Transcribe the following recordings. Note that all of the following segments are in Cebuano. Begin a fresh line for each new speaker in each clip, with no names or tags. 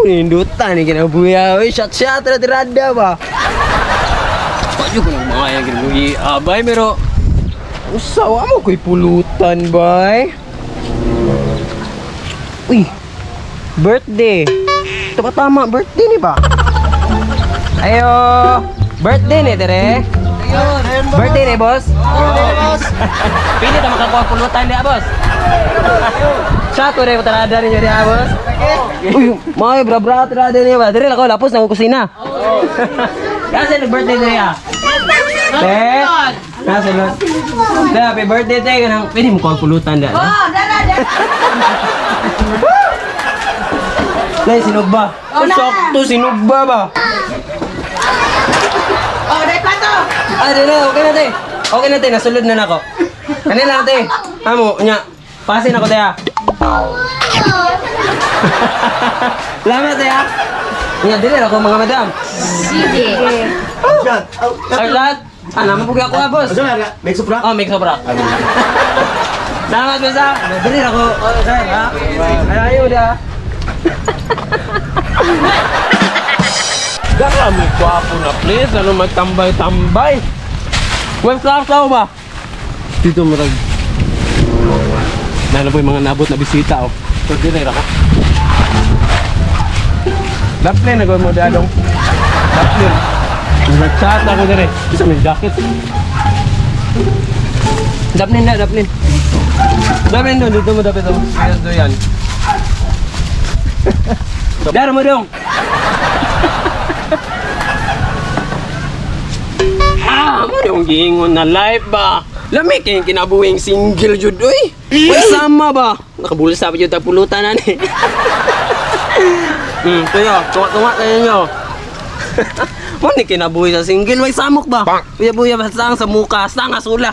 Nindutan ni kinabuya. Uy, shot shot ra tirada ba. Payo ko ng mga yang kinabuhi. Abay, pero usawa mo ko'y pulutan, bay. Uy, birthday. Ito ba tama? Birthday ni ba? Ayo, birthday ni tere. Birthday ni boss? Pili ta makakuha pulutan di boss. Shot ko rin tarada ninyo di boss. Uy, may bra-bra tarada niyo ba? Dire lang ako lapos na kusina. Kasi nag-birthday niya. Te, nasa lot. Te, happy birthday te. Kanang pwede mo kuha pulutan di.
Oh, dara, dara.
Nay, sinugba. Oh, sakto, sinugba ba?
Oh, dai plato.
Ah, di na, okay na te. Okay na te, nasulod na nako. Kanila te. Amo, nya. Pasin ako te ah. Salamat te ah. Nya, dili ako mga madam.
Sige.
Ay, lahat. Ah, naman po ako ah, boss.
Make supra?
Oh, make sobra. Salamat, boss ah. Dili ako. Oh, sir, ha? Ay, ayaw da. Darami gwapo na please. Ano magtambay-tambay? Web class ba? Dito murag. Nalo po yung mga nabot na bisita oh. So dire ra ko. Daplin na mo dadong. Daplin. Nag-chat ako dire. Isa may jacket. Daplin na, daplin. Daplin doon, dito mo dapat oh. Ayos do yan. Daro mo dong. Ah, mo yung giingon na life ba? Lami kayong kinabuhing single jud oy. Uy, sama ba? Nakabulsa pa jud ta pulutan ani. Kuya, tunga-tunga kayo nyo. Mo ni kinabuhi sa single, way samok ba? Buya-buya ba sang sa muka, sang asula.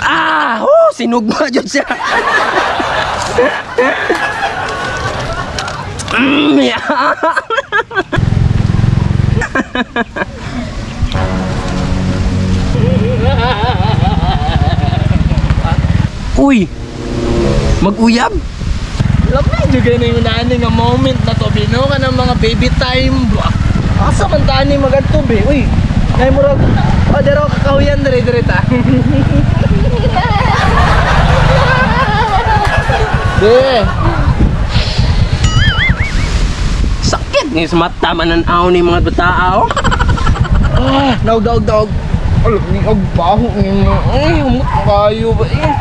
Ah, oh, sinugba jud siya. Yeah. Uy! Mag-uyab?
Lami jud kay na ani nga moment na to bino ka ng mga baby time ba. Asa man ta ani magadto be? Uy, nay murag oh, dero kakahuyan dire dire ta. De,
Sakit nga sa mata mananaw ni mga batao.
ah, daog daog daog. Alam ni og baho ni mo. Ay, humot kayo ba eh.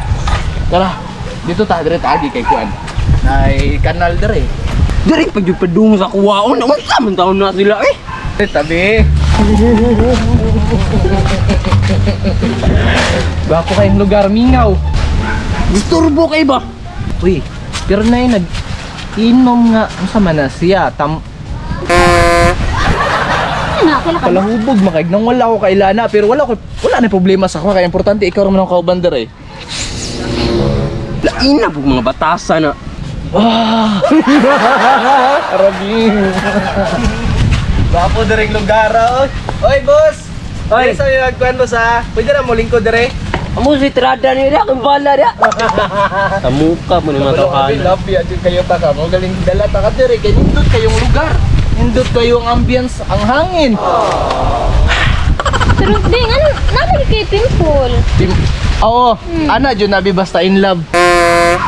Tara, dito ta dire ta agi kay kuan. Nay kanal dire.
Diri pa jud padung sa kuwaon, unsa man taon na sila eh.
Eh, tabi. Bako kayong lugar mingaw.
Disturbo kay ba?
Uy, pero na nag inom nga unsa man na siya tam
Na, kila ka.
palahubog makaig nang wala ko kailana pero wala ko wala na problema sa ako kaya importante ikaw ra man ang kauban dere.
Lain na pug mga batasa na.
Ah! Arabi. Gwapo dere lugar oy. Oy, boss.
Oy.
Oy, sa iyo nagkuan boss ha. Pwede ra mo lingkod dere.
Amo si tirada ni dia kung bala dia. Sa muka mo ni mga
Labi,
tawhana.
labi, adyo kayo ta ka. Mo galing dala ta ka dere kay nindot kayong lugar. Nindot kayo ang ambience, ang hangin.
Pero ding, ano, nalagi kay pimple.
Pim Oo, ana jud nabi basta in love.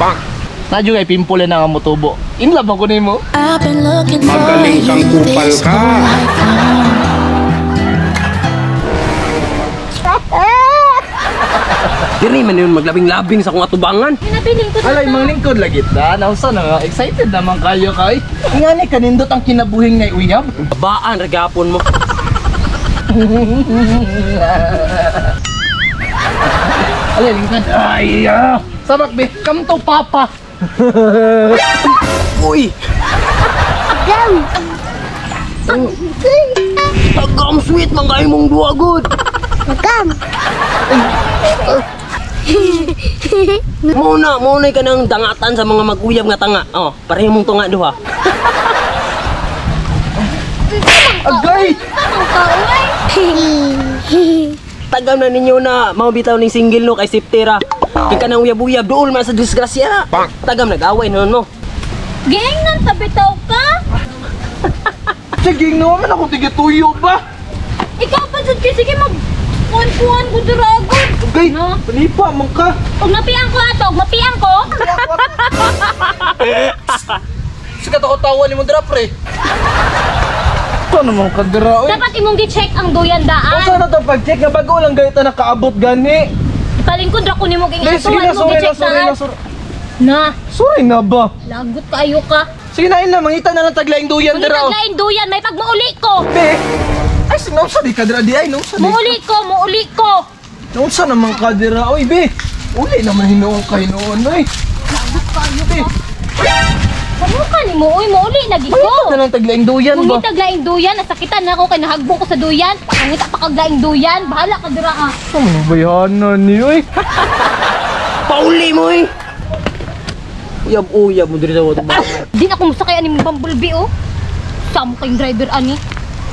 Bang. Na jud kay pimple na nga motubo. In love ako nimo.
I've been looking for
Magaling kang
you
kupal
this
ka.
whole life long.
Diri man yun maglabing-labing sa akong atubangan.
Pinabiling ko
Alay, mga lingkod lagi ta. Nausa na nga, excited naman kayo kay. Ngani kanindot ang kinabuhing ngay uyab.
Babaan ra gapon mo.
Alay, lingkod. Ay, ah. Sabak be, come to papa.
Uy! Agam! Tagam sweet man kayo mong duwa good.
Agam.
Muna, muna ka ng dangatan sa mga mag-uyab nga tanga. Oh, pareho mong tunga duha.
Agay!
Ang kaulay.
Tagam na ninyo na mao bitaw ning single no kay safety ra. Kay kanang uyab-uyab duol man sa disgrasya. Tagam nag-away no no.
Giingnan ta bitaw ka.
Sige, naman ako tigituyo ba?
Ikaw pa jud kay sige mag kuan-kuan ko diragon.
Okay,
No?
panipa man ka.
Ug mapiang ko ato, ug mapiang ko.
Sikat ako tawa ni mo dira, pre. Ito naman ka dira, oy.
Dapat imong gi-check ang duyan daan.
Asa na to pag-check nga bago lang gayta nakaabot gani.
Palingkod ra ko nimo ging
Dahil sige na,
atuan mo
sorry na,
gi-check
sorry
daan.
na, sorry.
Na,
Sorry na ba?
lagot kaayo ka.
Sige na, ina, mangita na lang taglaing duyan dira.
Mangitag lain duyan, may pag mauli ko.
Be, ay, sinausa di ka dira di ay, nausa di.
Muuli ko, muuli ko.
Nausa naman ka dira, oy, be. Uli naman hinuon ka hinuon, oy.
Lagot kaayo
Be,
ka. Kamo ka ni mo, uy, muuli lagi ko.
mangita na lang taglaing duyan ba?
Mangitag laing duyan, nasakitan na ako kay nahagbong ko sa duyan. Mangita pa kag laing duyan, bahala ka dira ah.
Ano ba yan, ni, oy?
Pauli mo eh. Uyab-uyab mo diri sa wato ba.
Di na ako musakay ani mong bumblebee oh. Samo kayong driver ani.